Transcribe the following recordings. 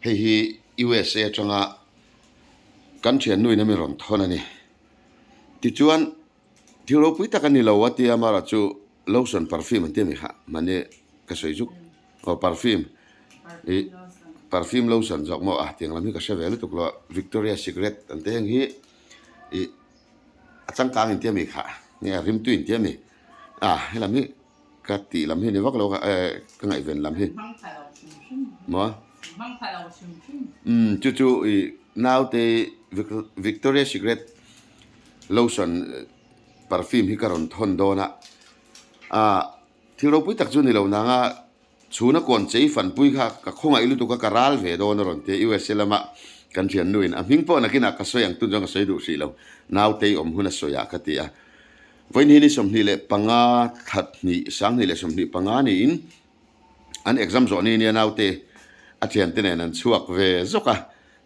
Hei hi USA atanga kan thiannu in a mi rawn thawn a ni. Tichuan thil ropui tak a ni lo a tia amaherawh chu lotion perfume an ti a ni kha mahni ka sawi zuk aw perfume ih perfume lotion zawk maw a tiang lam hi ka hre ve lutuk lo a Victoria Secret an ti heng hi ih a changkang in ti a mi kha nge a rimtui in ti a mi a helam hi. Ka tih lam hi ni vak lo ka eh ka ngaihven lam hi. Maw? Umm chu chu ih naute Victoria Secret lotion perfume hi ka rawn thawn dawn a, ah thil ropui tak chu ni lo nang a chhuna kawn chei fanpui kha ka khawngaih lutuk a ka ral ve dawn a rawn ti a USA lama kan thiannu in a hming pawh nakinah ka sawi ang tun chuan ka sawi duh hrih lo naute awm hun a sawi ah ka ti a. Vawiin hi ni 25 thla hnih 2025 niin an exam zawh ni nia naute a thiante nen an chhuak ve zawk a,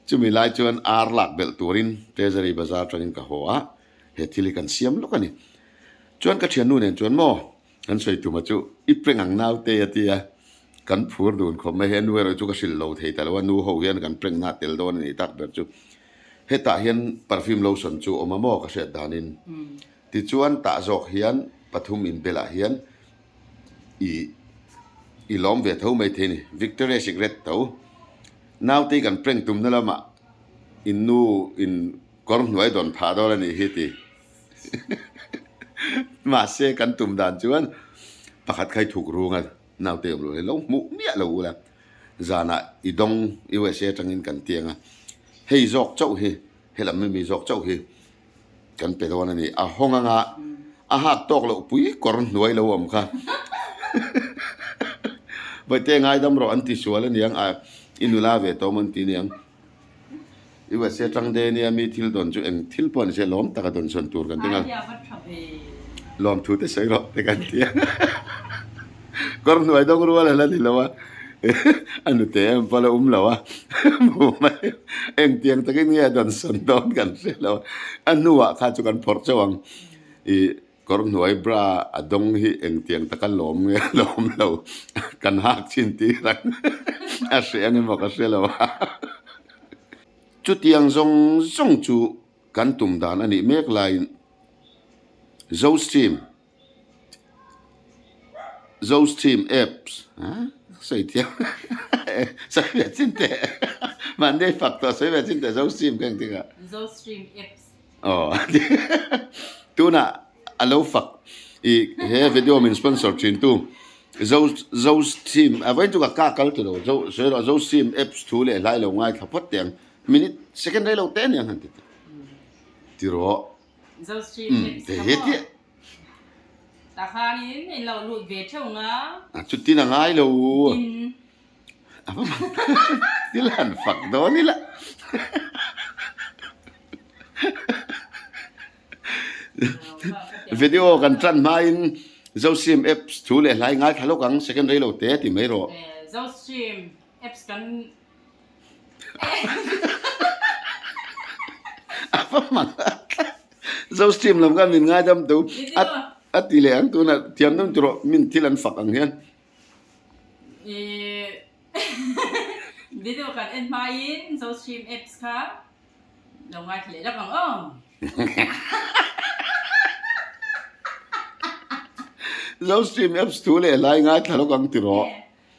chumi lai chuan ar lak belh turin Treasury Bazar atangin ka haw a, he thil hi kan siam lawk a ni. Chuan ka thiannu nen chuan maw kan sawi tuma chu i prank ang naute a ti a, kan phur dun khawp mai, he nu erawh chu ka hrilh lo thei ta lo a, nu ho hian kan prank na tel dawn a nih tak ber chu. Hetah hian perfume lotion chu awm a maw ka hriat danin. Tichuan tah zawk hian pathum inbelah hian i i lawm ve tho mai thei a ni. Victoria Secret tho. Nautei kan prank tumna lamah in nu in kawr hnuai dawn phah dawn a nih hi ti. Mahse kan tum dan chuan pakhat kha i thuk rung a nautei awm lo hi lo hmuh miah lo ula. Zanah i dawng USA atangin kan tiang a, hei zawk chauh hi, helam mi mi zawk chauh hi kan pe dawn a ni. A hawng anga a hak tawk loh pui kawr hnuai lo awm kha. Vaite ngaidam rawh an ti sual a niang a, i nula ve tawm an ti niang. USA tang de nia mi thil dawn chu eng thil pawh ni se lawm taka dawn sawn tur kan ti nghal. Lawm thu te sawi rawh te kan ti a. Kawr hnuai dawng rual a la ni lo a, a nute em pawh la um lo a. Hmu mai eng tiang takin nge a dawn sawn dawn kan hre lo a. A hnuah kha chu kan phawrh chauh ang. Ih kawr hnuai bra a dawng hi eng tiang taka lawm nge lawm lo kan hak chin tir ang a hre ang emaw ka hre lo a. Chutiang zawng zawng chu kan tum dan a nih mek laiin Zostream Zostream apps sawi thiam sawi ve chin teh mahni fak tawh sawi ve chin teh Zostream ka engtik ah. Zostream apps. Aw tunah a lo fak i he video min sponsor thin tu zo zo sim a vawiin chu ka ka kal ti lo zo sawi rawh zo sim apps thu leh hlai lo ngaithla phawt teh ang minute second rei lo te aniang han ti teh ti rawh Zo stream apps te he tih tah khanin in lo lut ve theuh nga a chutin a ngai lo tin Thil han fak dawn ila. Video kan tan hmain Zostream apps thu leh hlai ngaithla lawk ang second rei lo te ti mai rawh. Zostream apps kan A va hman a tlat. Zostream lam khan min ngaidam tu a ti leh ang tunah thiam deuh tur rawh min thil an fak ang hian. Video kan en hmain Zostream apps kha lo ngaithla leh lawk ang aw. Zostream apps thu leh hlai ngaithla lawk ang ti rawh.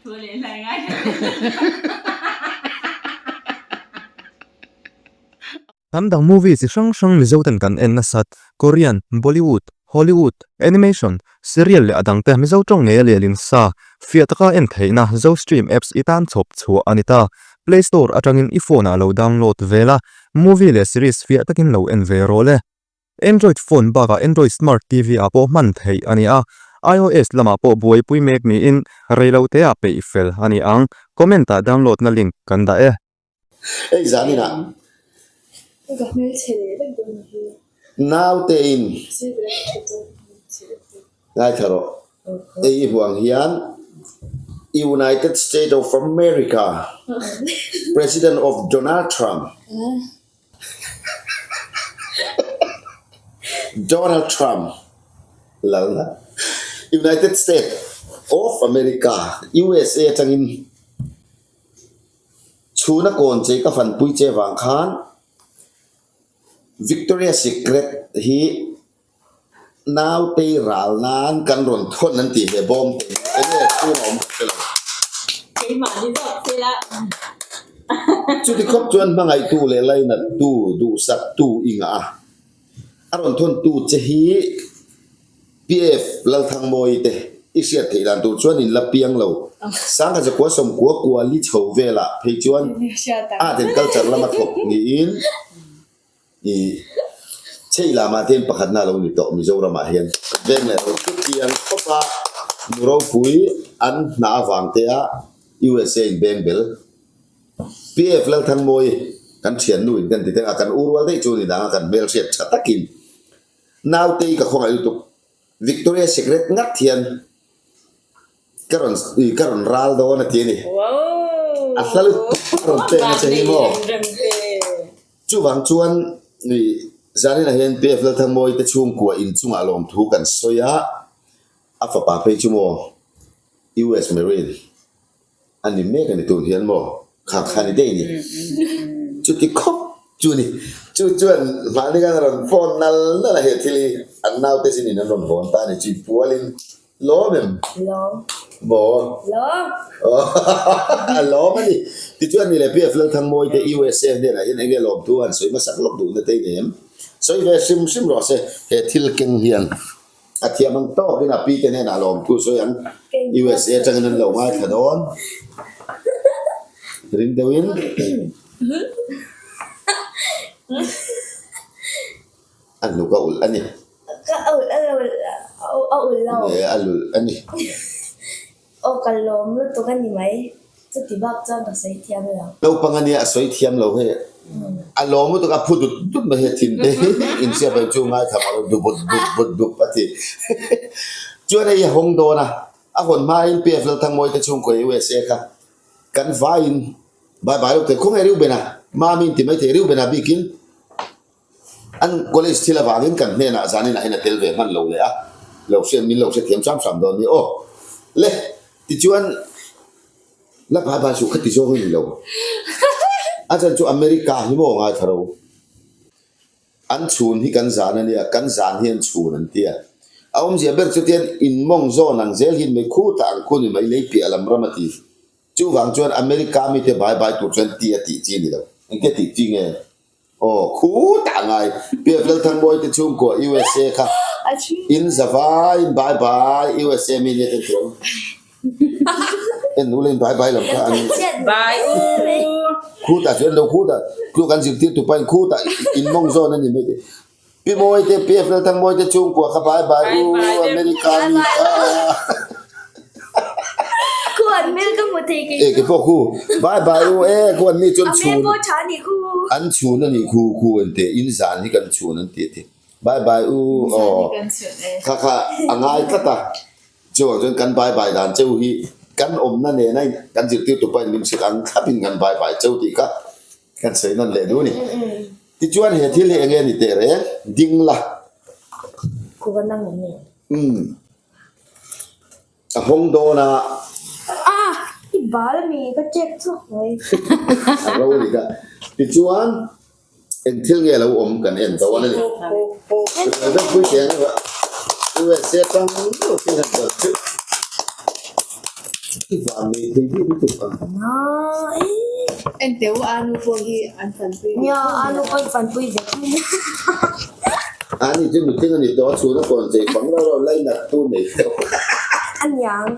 Thu leh hlai ngaithla leh lawk. Hnam dang movie chi hrang hrang Mizo ten kan en nasat, Korean, Bollywood, Hollywood, Animation, Serial leh a dangte Mizo tawng ngei a lialin sa, fiah taka en theihna Zostream apps i tan chhawp chhuah a ni ta. Play Store atangin i phone ah lo download ve la, movie leh series fiah takin lo en ve rawh le. Android phone bakah Android Smart TV ah pawh hman theih a ni a, iOS lamah pawh buaipui mek niin reiloteah peih fel a ni ang. Comment ah download na link kan dah e. Hei zaninah nautein ngaithla rawh. Hei i huang hian United State of America President of Donald Trump Donald Trump lalna United State of America USA atangin. Chhuna kawn chei ka fanpui che vang khan Victoria Secret hi nautei ral nan kan rawn thawn an tih he bawm te hi eng nge chhung a awm ka hre lo. Keimah ni zawk se la. Chuti khawp chuan hmangaihtu leh lainattu duhsaktu i ngah a, a rawn thawntu che hi PF Lalthangmawi te i hriat theih dan tur chuan in la piang lo. Sangha zakua sawmkua kua li chho velah phei chuan art and culture lama thawk niin i chheih lamah te hian pakhatna a lo ni tawh Mizoramah hian. Veng leh ro chu piang khawpa nu ropui an hna avang te a USA in beng bel. PF Lalthangmawi kan thiannu in kan ti teng a, kan u rual daih chu ni dang a kan hmelhriat tha takin Nautei ka khawngaih lutuk. Victoria Secret ngat hian ka rawn ka rawn ral dawn a ti a ni. A hla lutuk a rawn pek nasa hi maw? Chuvang chuan zaninah hian PF Lalthangmawi te chhungkua inchungah lawmthu kan sawi a, a fapa phei chu maw US Marine. A ni mek a ni tun hian maw? Kha kha ni daih ni. Chuti khawp chu ni. Chu chuan mahni khan a rawn phone nal nal a he thil hi an naute zinin an rawn hawn ta a ni. Chui pualin lawm em? Lawm. Maw? Lawm. A lawm a ni. Tichuan ni leh PF Lalthangmawi te USA hnenah hian enge lawmthu han sawi hmasak lawk duhna te i nei em? Sawi ve hrim hrim rawh se he thil keng hian. A thiam ang tawkin a pi te hnenah lawmthu sawi ang. USA atangin an lo ngaithla dawn. Ring deuhin. A hnuk a ulh a ni. Ka ulh a lo a ulh lo. Nge a lulh a ni. Aw ka lawm lutuk a ni mai. Chuti bak chuan ka sawi thiam lo. Naupang a nia a sawi thiam lo hei. A lawm lutuk a phu dut dut mai hei thin te hi inhriat lo chu ngaithla mah lo dubut dut but dup a ti. Chuan hei a hawng dawn a, a hawn hmain PF Lalthangmawi te chhungkaw USA kha kan vaiin bye bye lo thei khawnge Reuben-a Mami in ti mai thei Reuben-a bikin An college thil avangin kan hnenah zaninah hian a tel ve hman lo leh a, lo hriat min lo hrethiam hram hram dawn ni aw. Le, tichuan la bhai bhai suh kha ti zawng a ni lo. A chan chu America hi maw ngaithla ro. An chhun hi kan zan a nia, kan zan hi an chhun an ti a. A awmzia ber chu tian in mawng zawn ang zel hi mai khutah ang khu ni mai lei piah lam ram a ti. Chuvang chuan America mite bhai bhai tur chuan ti a tih chi ni lo. Engtia tih chi nge? Aw, khutah ngai. PF Lalthangmawi te chhungkua USA kha in za vai in bye bye USA mi nia ten chuang. En nula in bye bye lam kha an. Bye u. Khutah chuan lo khutah chu kan zirtir tupa in khutah in mawng zawn a ni mai te. Pi Mawi te PF Lalthangmawi te chhungkua kha bye bye u America mi kha. Khu an hmel ka hmu thei kei chu. E ke pawh khu bye bye u e khu an ni chuan chhun. A hmel pawh tha a nih khu. An chhun a nih khu khu an ti in zan hi kan chhun an ti a ti bye bye u aw kha kha a ngai tlat a chuvang chuan kan bye bye dan cheu hi kan awmna nena kan zirtirtu pawhin min hrilh ang thlapin kan bye bye cheu tih kha kan sawi nawn leh duh a ni. Tichuan he thil hi eng nge ni teh reng ding la. Khu va nang em ni? Umm. A hawng dawn a. A! I bal mi ka check chhuak mai. A ro ni ka. Tichuan eng thil nge lo awm kan en dawn a ni. Chutah pui teh ang erawh USA tang deuh hi han dawt chu i van nei thei bik lutuk ang. En teh u Anu pawh hi an fanpui ve Nia Anu pawh an fanpui ve thung. Ani chu nutling a ni tawh a chhun a kawn chei fang rauh rauh lainat tu nei deuh. A niang.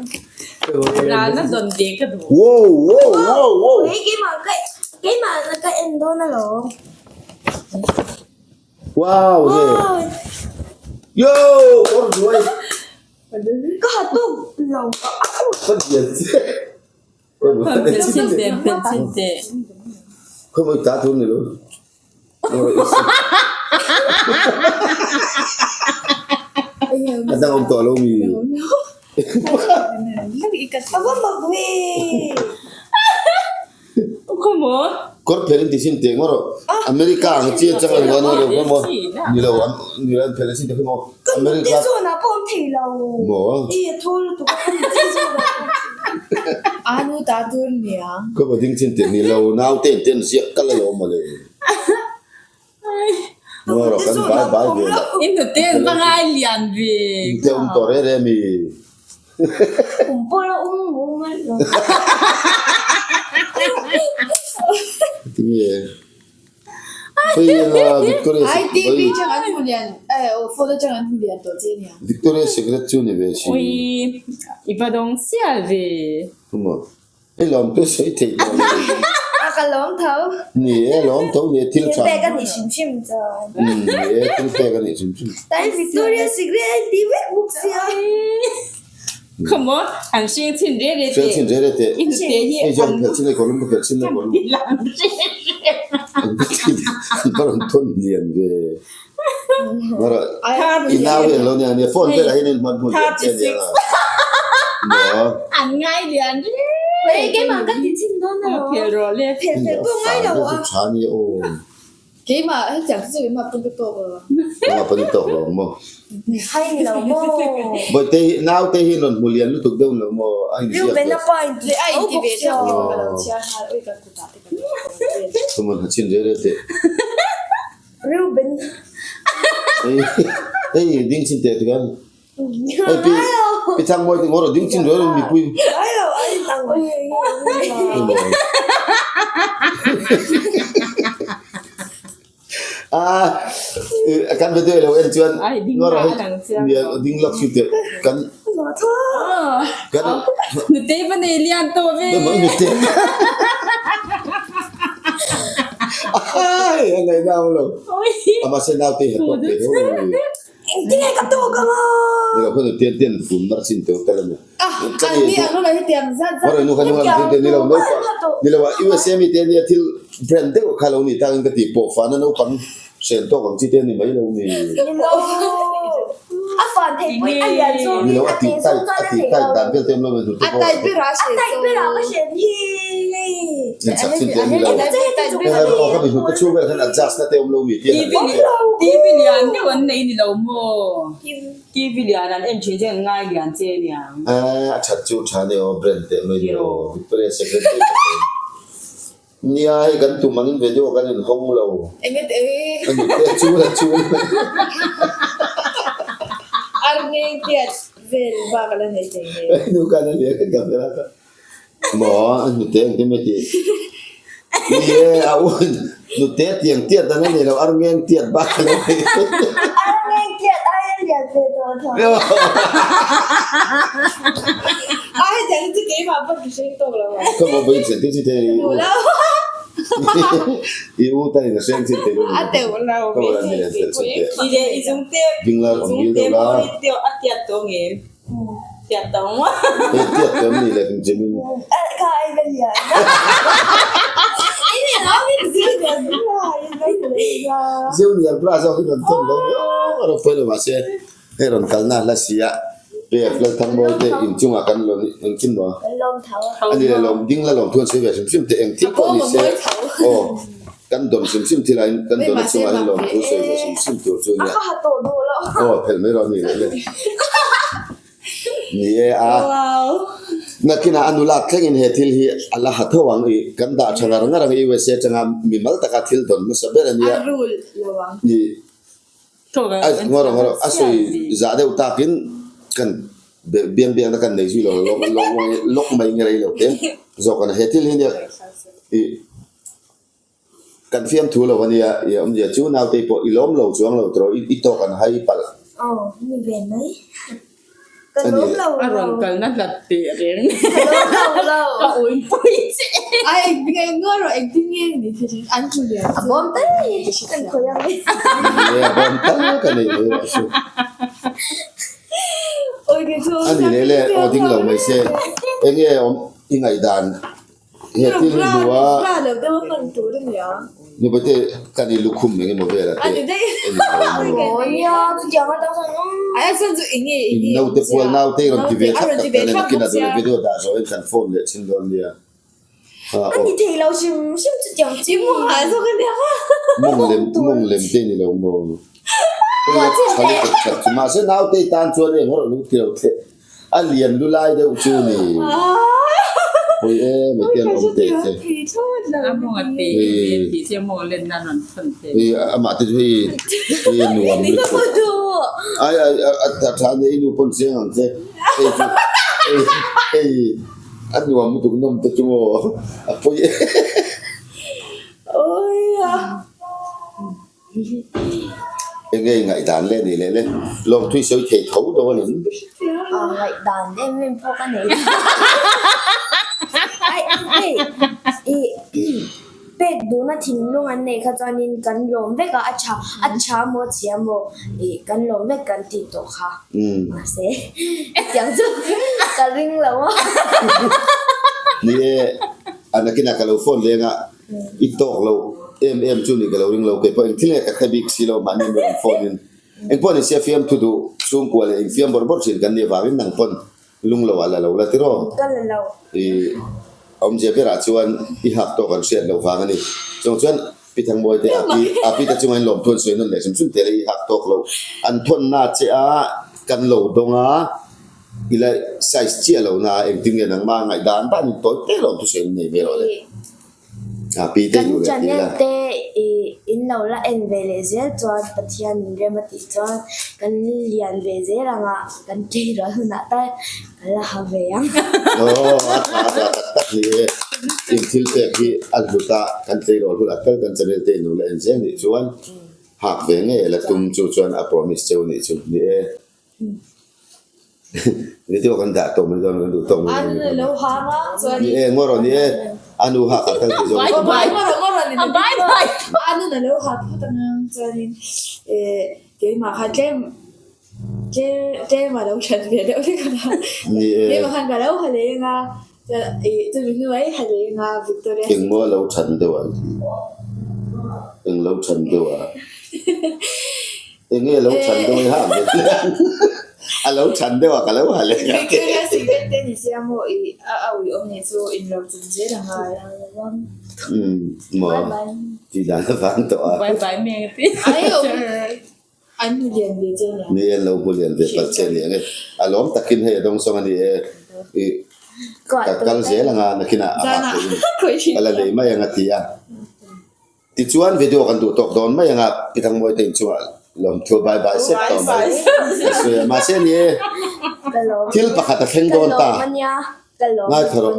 Ralna dawn ve ka duh. Wow wow wow wow. Ui keimah ka keimah ka en dawn alawm. Wow nge. Yo kawr duai. Ka ha tawk lo. Ka dian che. Pencil te pencil te. Khawi ta thun ni lo. A dang awm tawh lo mi. Ava mak ve. Kawr phelh in ti sin teh ngawt rawh. America ang chi atang an ngawn lo kha maw. Ni lo ni lo an phelh a sin teh kha maw. America. Ka zawn ah pawh awm thei lo. Maw. I a thawl lutuk a ka zawn ah pawh. Anu ta tur niang. Ka va ding chin teh ni lo naute in ten ziak kal alawm mawle. Nuar kan bai bai ve la. In hnute an va ngai lian ve. Hnute um tawh reh reh mi. Kum pawh la um um a lo. Tinge Hei Victoria Ai TV chang an hmu lian eh aw phone atang an hmu lian tawh che nia. Victoria Secret chu ni ve si. Ui i va dawng sial ve. Maw hei lawm te sawi theih tawh lo. A ka lawm tho. Ni e lawm tho ni e thil tha. Thil pek a nih hrim hrim chuan. Ni e thil pek a nih hrim hrim. Tain Victoria Secret a inti vek bawk sia. Khaw maw an hring chhin re re teh. Hring chhin re re teh. I hnute hi Hei zawng phelh chin a kawlum ka phelh chin a kawlum. Ti lam re re. An va rawn thawn hliam ve. Mara i nau hi englo nia nia phone velah hian in hman hmun lian che nia nga. Maw. An ngai lian re. Hei keimah ka ti chin dawn a. Phel rawh le. Phel phel pawh ngai lo a. Tha ni aw. Keimah hetiang chu keimah pawn ka tawk lo. Keimah pawn i tawk lo ang maw? Hai ni lo maw? Bawihte hi naute hi rawn hmu lian lutuk deuh lo maw? A inziak Reuben ve. a pa in ti A tho inti bawk ve sia. thak hi ka lo chhiar nghal ui ka kutah te ka lo kawm vel. Someone ha chin re re teh. Reuben. Hei hei ding chin teh tikhan. Hei pi pi thang mawi te ngawr ding chin re re mipui. Ai lo ai tang oi. A kan video lo en chuan ngawr hei ding lak chu teh kan kan nute va nei lian tawh ve nute ai a ngaih nau lo ama se nau te ha tawk thei ho lo Engtin nge ka tawk ang a? Ni lo khan tian tian fun mar chin teu tel a ni. Ah, an ni ang lo hi tiang zat zat. Hore nu khan nu khan tin ni lo no pa. Ni lo a USA mi te nia thil brand deuh kha lo ni tang in ka ti pawh fa na naupang hren tawk ang chi te ni mai lo ni. Ni lo. A fan thei pawh a lian zawng Ni lo in a a ti te tai zawng chuan a a ti thei tai lo. dan vel te awm lo ve hnute A pawh. tai ber a A hren tai ber a ka hren hi. En sak chin te ni lo. Hei Hei aw ka mi hnute chhung vel khan adjust na te awm lo mi ti a han ti. TV lian deuh an nei ni lo maw? TV lian an en thin che an ngai lian che aniang. A that chu tha ni aw brand teh mai ni aw Victoria Secret teh ka sawi. Nia hei kan tum angin video kan in hawng lo. Enge teh e. Ani te chul a chul. Ar ngei tiat vel bak ala nei thei nge. Nu khan a nia ka camera kha. Maw a hnute engtin mai tih ni e a u hnute tiang tiat an a nei lo ar ngeng tiat bak a lo nei. Ar ngeng tiat ai a lian ve tawh tho. A hetiang hi chu keimah pawh ka hreng tawk lo ang. Ka maw vawiin chen chi thei i u. I u tan in a hreng chin thei lo. A teuh lo. Ka maw ni le fel chin te. Ni le i zung te Dinglar awm zung ngil te deuh la. pawh hi teuh a tiat tawh ngem. Tiat tawh ang maw? Hei tiat tawh em ni le kan Jimin? Kha ai va lian. Zeu ni an pra zawk hi kan thawm lo a rawn pawi lo mahse hei rawn kalna hla si a PF Lalthangmawi te inchungah kan lawm engkim maw? A ni le lawm ding la lawm thu an sawi ve hrim hrim teh eng thil pawh ni se aw kan dawn hrim hrim thil ah hin kan dawn a chungah hin lawm thu sawi ve hrim hrim tur chu nia aw phelh mai rawh a ni leh le ni e a nakinah a nula thlengin he thil hi a la ha tho ang i kan dah tha ngar ngar ang USA atanga mimal taka thil dawn hmasa ber a nia ni A ngaw rawh ngaw rawh a sawi zah deuh takin kan biang biang na kan nei zui lo lawk lawk lawk mai nge rei lo te zawk a ni. He thil hi nia ih kan fiam thu lo a nia ih awmzia chu nautei pawh i lawm lo chuang lo tawh i tawk an hai palh. Aw ni ve mai. Ka lawm lo A rawn kalna hlat teh reng. Ka lawm lo lo. Ka uipui che. A eng ngaw rawh engtin nge ni thei an hmu lian A bawm tal hi kan khawi ang e. Ni e a bawm tal ka nei mai rawh chu. A ni leh le aw ding lo mai se enge awm i ngaihdan He thil hi hmu a. Ni pawh te kan i lukhum eng emaw vel a te in naute pual naute i rawn ti ve thlap tak tak a nakin a dawr video dah zawh in kan phone leh chin dawn nia. Mawng lem mawng lem te ni lo maw. Mahse naute i tan chuan eng erawh lu ti lo the a lian lu lai deuh chu ni. Pawi em e tiang awm teh che. Hei amah te chu hei hei a nuam lutuk. Ai ai a tha ania i nu pawn chiang ang che. Hei chu hei hei a nuam lutuk nawm te chu maw a pawi em. Enge i ngaihdan leh nih leh le? Lawmthui sawi thei tho do a nin. Ngaihdan em em pawh ka nei lo. Ai hei i pek duhna thinlung an neih kha chuanin kan lawm vek a, a tha a tha maw chhia maw i kan lawm vek kan tih tawh kha. Mahse hetiang chu ka ring lo a. Ni e, a nakinah ka lo phone leng a. I tawk lo em em chu ni ka lo ring lo kei pawh engthil nge ka hre bik si lo mahni an rawn phone in engpawh ni sia fiam thu duh chhungkua leh infiam bawrh bawrh thin kan nih avangin nang pawn lung lo ah la lo la tiraw Ka la lo. I awmzia berah chuan i hak tawk an hriat loh vang a ni. Chawng chuan Pi Thangmawi te a pi a pi te chunga in lawmthu an sawi nawn leh hrim hrim tel a i hak tawk lo an thawn na che a kan lo dawng a i la size chiah lo na engtin nge nangmah ngaihdan dan in tawi te lawmthu sawi an nei ve rawh le. Kan channel te in lo la en ve leh zel chuan Pathian in rem a tih chuan kan lian ve zel ang a, kan tleirual hunah tal kan la ha ve ang. Aw a tha a tha tak tak ni e, in thil pek hi a hlut a, kan tleirual hunah tal kan channel te in lo la en zel nih chuan hak ve ngei la tum chu chuan a promise cheu nih chu ni e. Video kan dah tawh mai dawn kan duh tawk mai dawn. Anu lo ha ma chuan. Ni e ngawr ni e anu ha ka kal ti zawng. Bai bai ngawr ngawr ni. Bai bai. Anu na lo ha phawt anga chuan in e keimah kha tlem tlem tlem a lo that ve deuh hlek a. Ni e. Keimah khan ka lo ha leng a chuan i chumi hnu ah i ha leng a Victoria. Engmaw lo than deuh a eng lo than deuh a. Enge lo chhan deuh i hak ve chiang. A lo chhan deuh a ka lo ha leh ngak. Victoria Secret te ni sia maw i a a ui awm nih chu in lo chum zel a ngai. Umm maw tih dan a vang tawh a. Bye bye meng ti. Ai awm an hmu lian ve che nia. Ni an lo hmu lian ve palh che nia nge. A lawm takin hei a dawng sawng a ni e. I ka kal zel anga nakinah a hak theih in ka la nei mai ang a ti a. Tichuan video kan duh tawk dawn mai anga Pi Thangmawi te inchungah lawmthu bye bye sep tawh mai ka sawi a mahse ni e thil pakhat a thleng dawn ta ngaithla rawh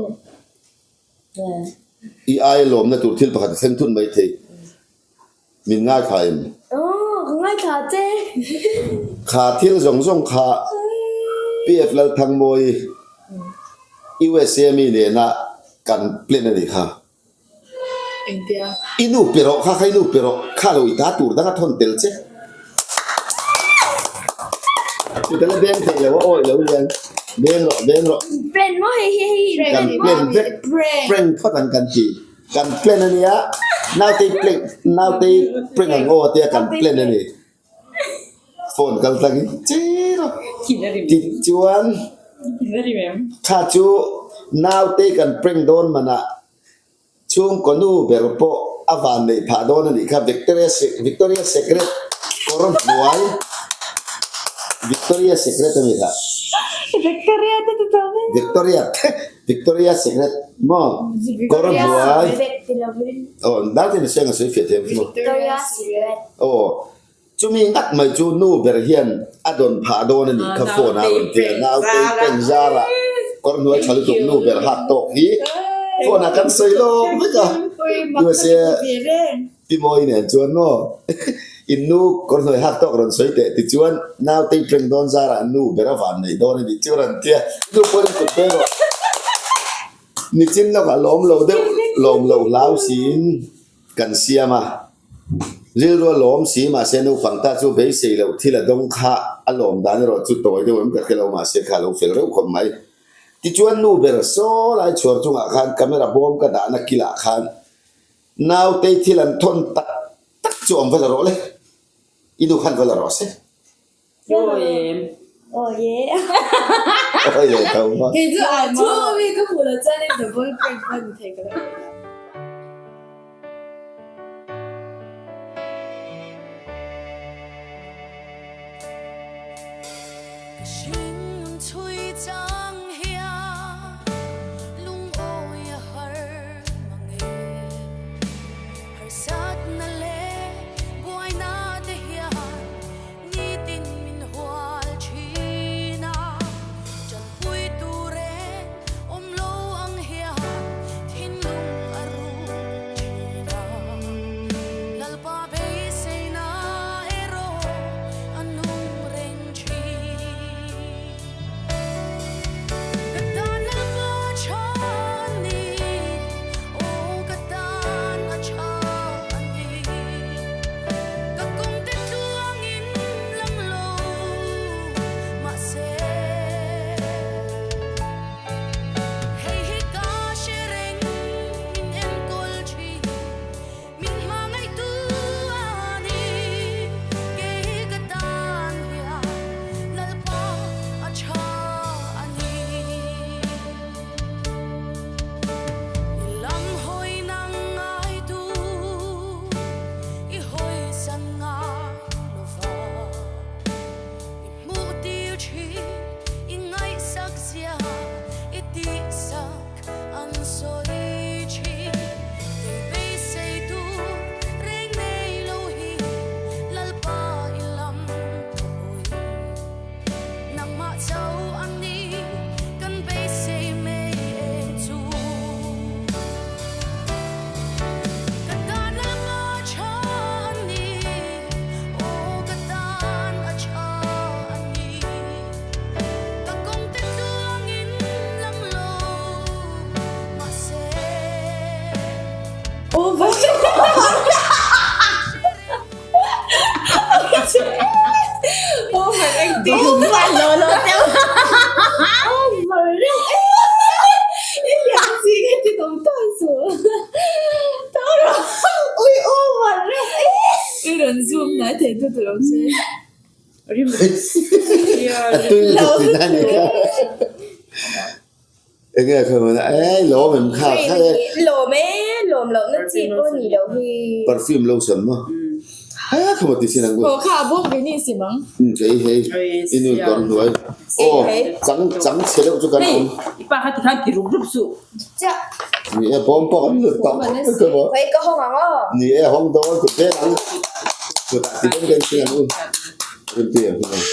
i aia lawmna tur thil pakhat a thleng thut mai thei min ngaithla em kha thil zawng zawng kha PF Lalthangmawi USA mi nena kan plan a nih kha. Engtia? I nu pe rawh kha kha i nu pe rawh kha lo i ta tur dang a thawn tel che. Chuta la beng theih lo a awi lo hian beng rawh beng rawh. Prank maw hei hi hei Kan plan vek prank phawt ang kan ti. Kan plan a nia nautei prank nautei prank ang aw a tia kan plan a ni. Phone kal tlangin chi rawh. Tichuan kha chu naute kan prank dawn manah chhungkaw nu ber pawh a van neih phah dawn a nih kha Victoria Victoria Secret kawr hnuai Victoria Secret a ni kha. Victoria te ti tawh mai. Victoria Victoria Secret maw kawr hnuai. Aw naute ni siang a sawi fiah thei ang chu maw. Victoria Secret. Aw chumi ngat mai chu nu ber hian a dawn phah dawn a nih kha phone a rawn ti a naute peng zara kawr hnuai tha lutuk nu ber hak tawk hi phone ah kan sawi lawk vek a USA Pi Mawi nen chuan maw in nu kawr hnuai hak tawk rawn sawi teh ti chuan naute peng dawn zara nu ber a van neih dawn a nih chu rawn ti a nu pawhin kut peng rawh. Nichin lawkah lawm lo deuh lawm loh hlau siin kan siam a, rilru a lawm si mahse naupang ta chu beisei loh thil a dawng kha a lawm dan erawh chu tawi deuh em ka hre lo mahse kha a lo fel reuh khawp mai. Tichuan nu ber saw lai chhuar chungah khan camera bawm ka dahna kilah khan nautei thil an thawn tak tak chu awm va la rawh le, i nu khan va la rawh se. Kei chu a thu mi ka hmuh loh chuan in double prank pawh ni thei ka lo. Over lo lo deuh. Over reuh e. I lian chi ka ti tawm tawm suh. Tho rawh. Ui over reuh e. I rawn zoom hnai thei tut lo che. A tui lutuk tih na ni kha. Enge kha mana e lawm em kha kha e. Lawm e lawm loh na chi pawh ni loh hi. Perfume lotion maw ha kha maw ti sin ang u. Aw kha a bawk ve ni si mang. Um kei hei i nu kawr hnuai aw chang chang chhe deuh chu kan awm. I pa kha ti khan ti rup rup suh. Chiah. Ni e bawm pawh kan lut tawh kha maw. Hei ka hawng ang aw. Ni e hawng dawn kut vek ang kutah ti dawn kan sin ang u. Rinpui ang kha maw.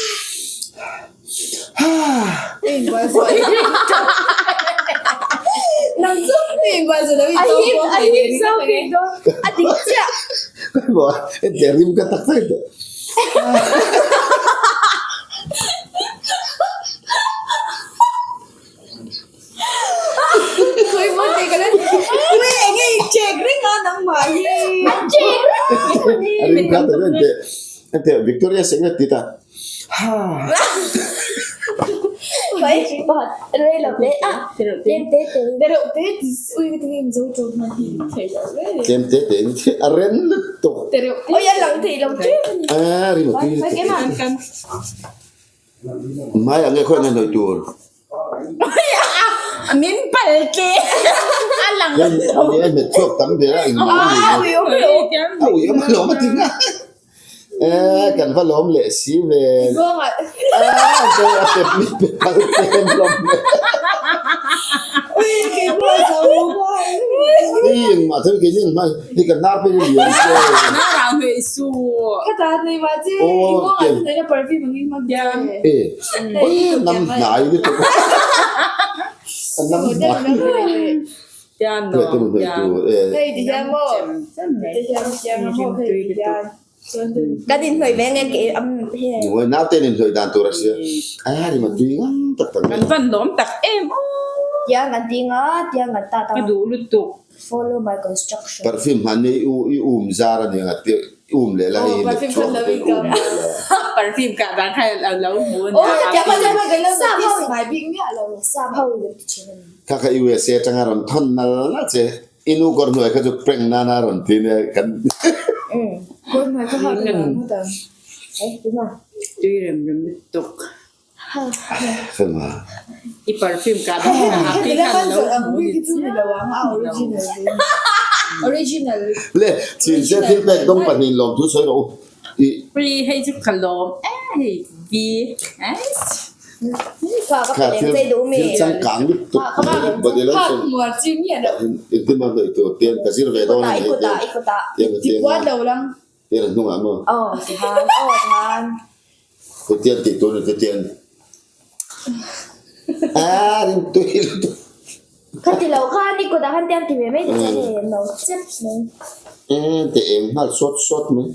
Victoria Secret ti ta. Tlem te te in a rem lutuk. A rim a tui lutuk. Hmai ang nge khawi nge hnawih tur. Min pal tle a lang lo. Ni a hmet chhuak tam ber a engmah a ni lo. A ui awm alawm a ti nga. Eh kan va lawm leh si ve. Ah a pep mi pe pal te an lawm leh. Hei engmah thil kei ning hmai hi ka nar pek a lian che. Nar ah hmeh su. Aw tiang. Eh oi nam hnai lutuk. A nam hnai. Tiang Hmeh te mu hmeh tur eh. Kan inhnawih ve nge ke am he. Oi naute in inhnawih dan tur a sia. A ri ma tui ngam tak tak mai. Kan van lawm tak em aw. Tiang an ti nga tiang an ta ta. Ka duh lutuk. Follow my construction. Perfume hman hi i um zar a ni ang a ti um leh la hei let chhuak te um leh la. Perfume kah dan kha a lo hmu a nia. Sap ho sap ho in ti thin a ni. Kha kha USA atanga rawn thawn nal nal che. I nu kawr hnuai kha chu prank nana rawn ti nia kan Kawr hnuai kha ha ka lo hmu ta. Tui rem rem lutuk. Khema. I perfume ka dang kha a pi khan lo hmu ni Original. Le chin se thil pek dawng pahnih lawm thu sawi rawh u. I. Pri hei chu ka lawm e hei V S. Kha thil thil changkang lutuk body lotion engtin mah hnawih tur tian ka zir ve dawn a ni hei tian tiang ka tiang a tian a hnungah maw kutian tih tur ni kutian aa ring tui lutuk. Te eng nghal sawt sawt mai.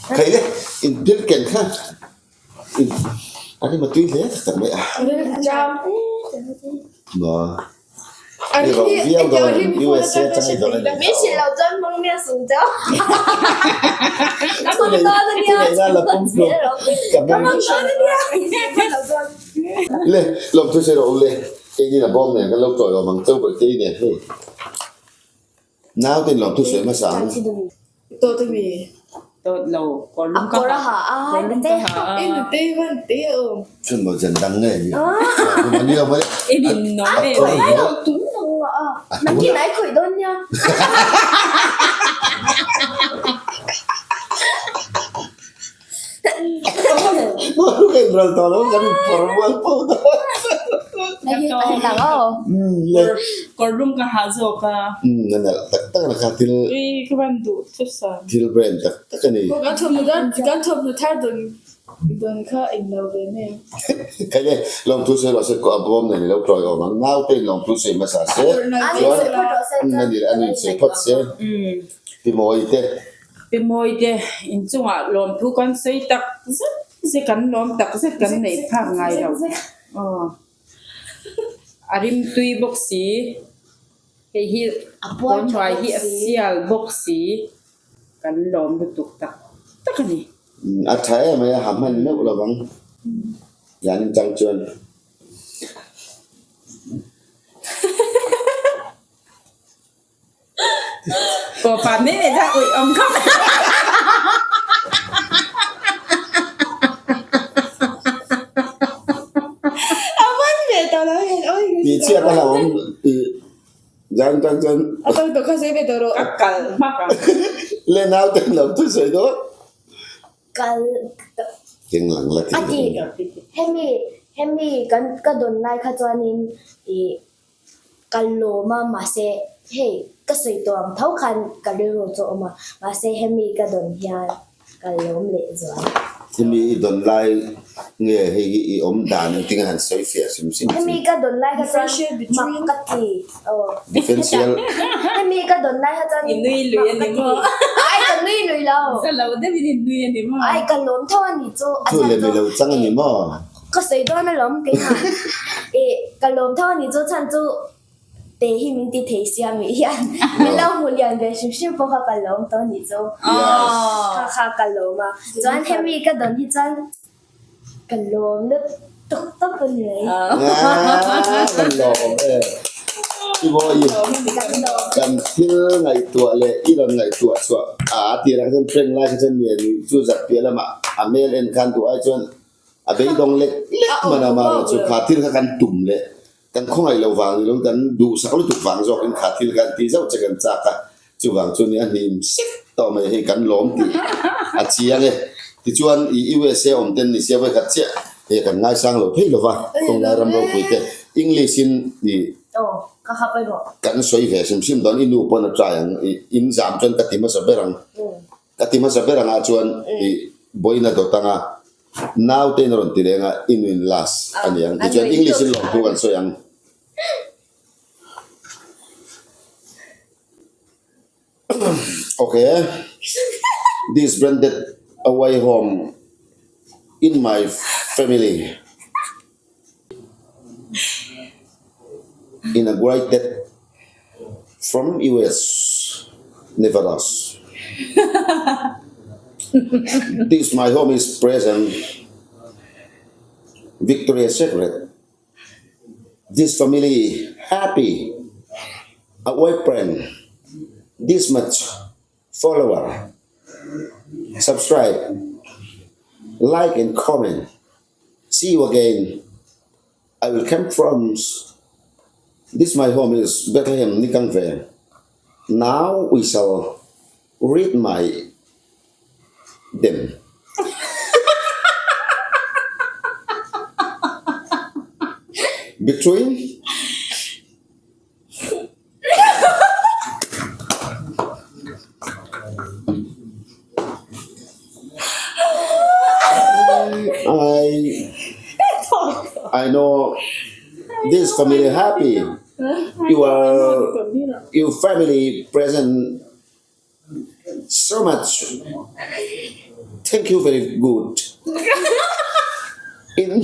Khai le in thil ken kha. An i matui hle tak tak mai a. Maw. I ro viau dawn USA atang i dawrh a ni. Tunei na la pum hlum ka hmang. Le lawmthu sawi rawh u le keini a bawm nen kan lo tawi awm ang chauh bawih te i nen hei. Naute in lawmthu sawi hmasa ang. Tawt a mi? Tawt lo. Kawrlum ka ha. Kawrlum ka ha a. I nute van te a awm. Chun maw zan dang nge ni? A ni lo mawle. I nin nawm em mai. Nakin ai khawih dawn nia. Maw ka inral tawh lo kan inphawrh mual pho dawn. Kawrlum ka ha zawk a. A nalh tak tak na kha thil. Ui ka van duh thusa. Thil brand tak tak a ni. Kan thawmhnaw dan kan thawmhnaw thar dawn dawn kha englo ve mai ang. Khaih e lawmthu sawi rawh se a bawm nen i lo tawi awm ang naute in lawmthu sawi hmasa se chuan a ni a ni sawi phawt se pi mawi te. Pi Mawi te inchungah lawmthu kan sawi tak zet zet kan lawm tak zet kan neih phak ngai lo. Aw a rim tui bawk si hei hi kawnhnuai hi a sial bawk si kan lawm lutuk tak tak a ni. A tha em mai a, ha hman meuh lo vang. Zanin chang chuan. Pawpa mai mai kha uih awm khawp. A man ve tawh lo hian awi. Tih chhiat a hlauhawm tih zan chang chuan. A tawng tawh kha sawi ve tawh rawh. Ka kal hmak ang. Le naute lo thusawi dawn. Kal Keng lang la a ti hemi hemi kan ka dawn lai kha chuanin ih ka lawm a mahse hei ka sawi tawh ang tho khan ka rilru chu a awm a mahse hemi ka dawn hian ka lawm leh zual. Hemi i dawn lai nge hei hi i awm dan engtin a han sawi fiah sim sim chi. Hemi ka dawn lai kha chuan mak ka ti aw. Differential. Hemi ka dawn lai kha chuan I nui lui a ni maw? Ai ka nui lui lo. Za lo deuhin i nui a ni maw? Ai ka lawm tho a ni chu. Chu leh mi lo chang a ni maw? Ka sawi dawn alawm keimah. Ih ka lawm tho a ni chu chhan chu te hi min ti thei sia mi hian min lo hmu lian ve hrim hrim pawh kha ka lawm tawh a ni chu. Kha kha ka lawm a. Chuan hemi ka dawn hi chuan Ka lawm na tak tak a ni mai. Ka lawm e. I maw i kan thil ngaihtuah leh i rawn ngaihtuah chhuah a tirah kha chuan prank lai kha chuan nia nuih chu zat piah lamah a hmel en khan duh ai chuan a beidawng lek lek hman a amaherawhchu kha thil kha kan tum leh Kan khawngaih lo vang ni lo, kan duhsak lutuk vang zawkin kha thil kha an ti zauh che kan chak a, chuvang chu ni a hnim sek tawh mai hei kan lawm tih a chiang e. Tichuan i USA awm ten ni sia vawikhat chiah hei kan ngaisang lo phei lova, khawnglai ram ropui te English in i kan sawi ve hrim hrim dawn i nu pawn a try ang i in zam chuan ka ti hmasa ber ang. Ka ti hmasa ber angah chuan i vawiin a dawt anga Naute in a rawn ti reng a, in in last a ni ang. Tichuan English in lawmthu kan sawi ang. Okay, this branded away home in my family inaugurated from US Nevadas. This my home is present Victoria Secret. This family happy a boyfriend this much follower subscribe like and comment see you again I will come from this my home is Bethlehem Nikangve now we shall read my them. Between I I know this family happy. You are your family present so much. Thank you very good. In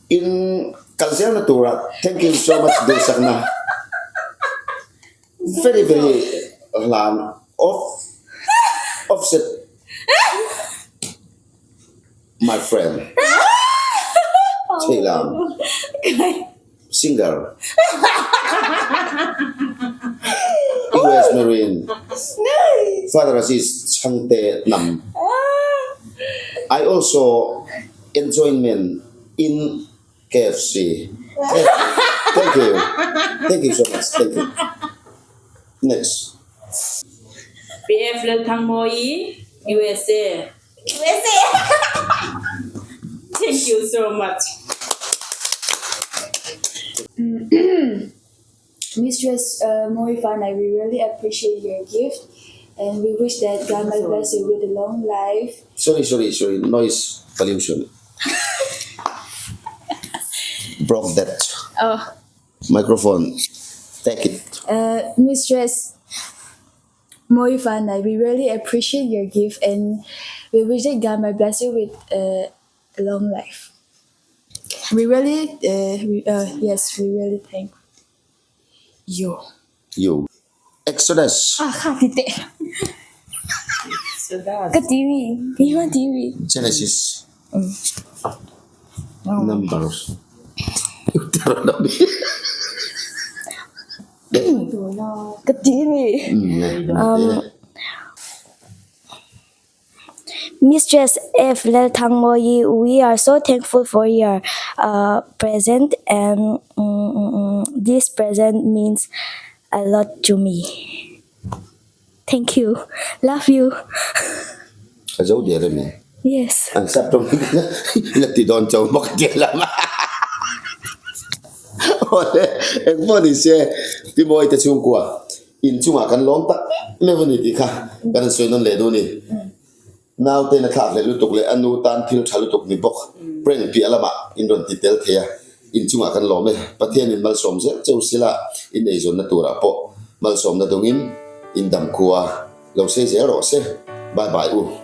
in kalzelna tura thank you so much duhsakna very very hlan off offset my friend Cheilam singer US Marine Father Aziz Chhangte Nam I also enjoyment in KFC thank you thank you so much thank you next. PF Lalthangmawi, USA. USA. Thank you so much. Mistress Mawifana, we really appreciate your gift and we wish that God might bless you with a long life. Sorry sorry sorry noise pollution broke that Oh. microphone take it. Mistress Mawifana, we really appreciate your gift and we wish that God might bless you with a long life. We really, we, yes, we really thank you. You. Exodus. Ah, kha ti teh. Ka ti mi, keimah ti mi. Genesis Numbers Deuteronomy. Ka ti mi. Mistress F Lalthangmawi we are so thankful for your present and this present means a lot to me. Thank you. Love you. A zo der em ni? Yes. An sap tawng hi la ti dawn cho bawk a tia lam a. Awle, engpawh ni se Pi Mawite chhungkua inchungah kan lawm tak meuh a ni tih kha kan han sawi nawn leh duh a ni. Naute na thlak hlelh lutuk leh a nu tan thil tha lutuk ni bawk prank piah lamah in rawn ti tel thei a, inchungah kan lawm e. Pathianin malsawm zel cheu sila in eizawnna turah pawh malsawmna dawngin in damkhua lo sei zel rawh se. Bye bye u.